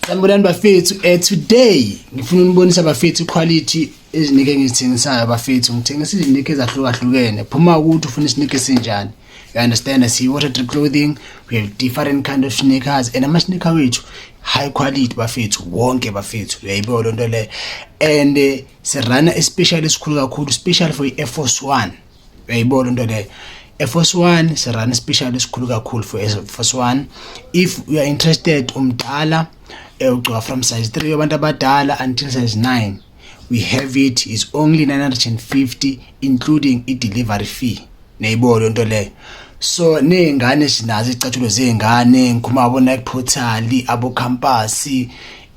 Sanibonani bafethu. Today ngifuna ukunibonisa bafethu quality izi-sneaker engizithengisayo bafethu. Ngithengisa izi-sneaker ezahlukahlukene. Phuma ukuthi ufuna i-sneaker esinjani. You understand? See, Water Drip Clothing, we have different kind of sneakers and ama-sneaker wethu high quality bafethu, wonke bafethu. Uyayibona lento le. And si-runa especially esikhulu kakhulu, special for i-Air Force 1. Uyayibona into leyo. Air Force 1, si-runa special esikhulu kakhulu for Air Force 1. If you are interested, umdala, ugcoka from size 3 abantu abadala until size 9, we have it, is only 950 including i-delivery fee. Neyibona into leyo. So ney'ngane sinazo izicathulo zey'ngane, ngikhuluma abo Nike Portal, abo Campus,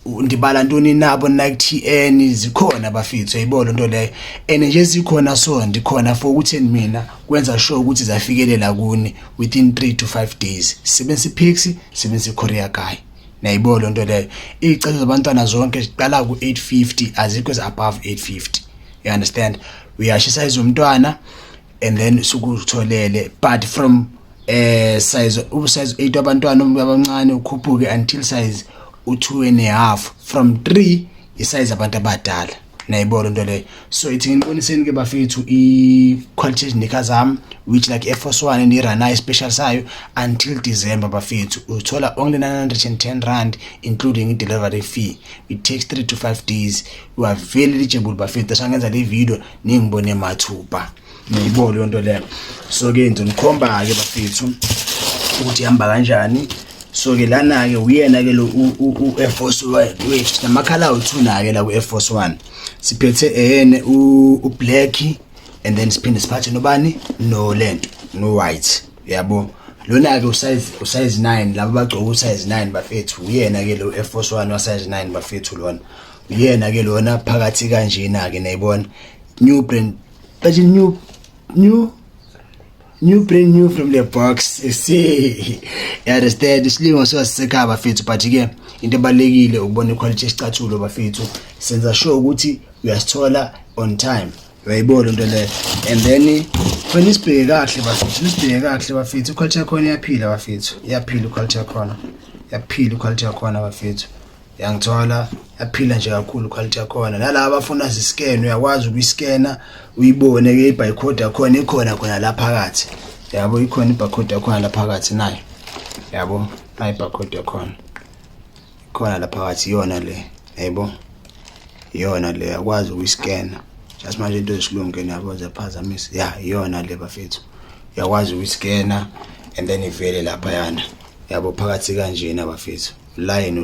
ndibala ntoni nabo Nike TN zikhona bafethu. Uyayibona into leyo. And nje zikhona, so ndikhona for ukuthi mina kwenza sure ukuthi zafikelela kuni within 3 to 5 days. Sebenzisa iPixie, sebenzisa iCourier Guy. Nayibona into leyo. Iy'cathulo zabantwana zonke ziqala ku-850, azikho ezi above 850. You understand? Uyasho isize umntwana and then sukutholele, but from size u-size 8 wabantwana abancane ukhuphuke until size u2 and a half, from 3 isize abantu abadala. Nayibona into leyo. So ithi nginiboniseni ke bafethu i-quality sneakers zami, which like Air Force 1 endiyi-runayo special sayo until December bafethu. Uthola only R910 including i-delivery fee. It takes 3 to 5 days. You are very eligible bafethu. Sangenza le video ningibone mathupha. Niyibona leyo nto leyo. So ke ngizonikhomba ke bafethu ukuthi ihamba kanjani. So ke lana ke uyena ke lo u-Air Force wethu, namakhala awu-2 na ke la ku-Air Force 1. Siphethe ehene u-black and then siphinde siphathe nobani no lento no white, yabo. Lona ke usize 9, laba bagcoka usize 9 bafethu. Uyena ke lo Air Force 1 wa size 9 bafethu. Lona uyena ke lona phakathi kanjena ke. Nayibona, new brand, but new new new brand new from the box, you see, you understand? Isilingo sisekhaya bafethu, but ke into ebalekile ukubona iquality yesicathulo bafethu. Senza sure ukuthi uyasithola on time. Uyayibona into leyo. And then fanele isibheke kahle bafethu, nisibheke kahle bafethu. Iquality yakhona iyaphila bafethu, iyaphila iquality yakhona, iyaphila iquality yakhona bafethu. Yangithola, yaphila nje kakhulu quality yakhona. Nalaba abafuna ziscan, uyakwazi ukuyiscana uyibone ke i-barcode yakhona, ikhona khona la phakathi, yabo. Ikhona i-barcode yakhona la phakathi nayo, yabo. Nayi i-barcode yakhona, ikhona la phakathi, iyona le, yabo, iyona le. Uyakwazi ukuyiscana just manje into zesilungu ke nabo ziyaphazamisa. Ya, iyona le bafethu, uyakwazi ukuyiscana and then ivele lapha yana, yabo, phakathi kanjena bafethu, line.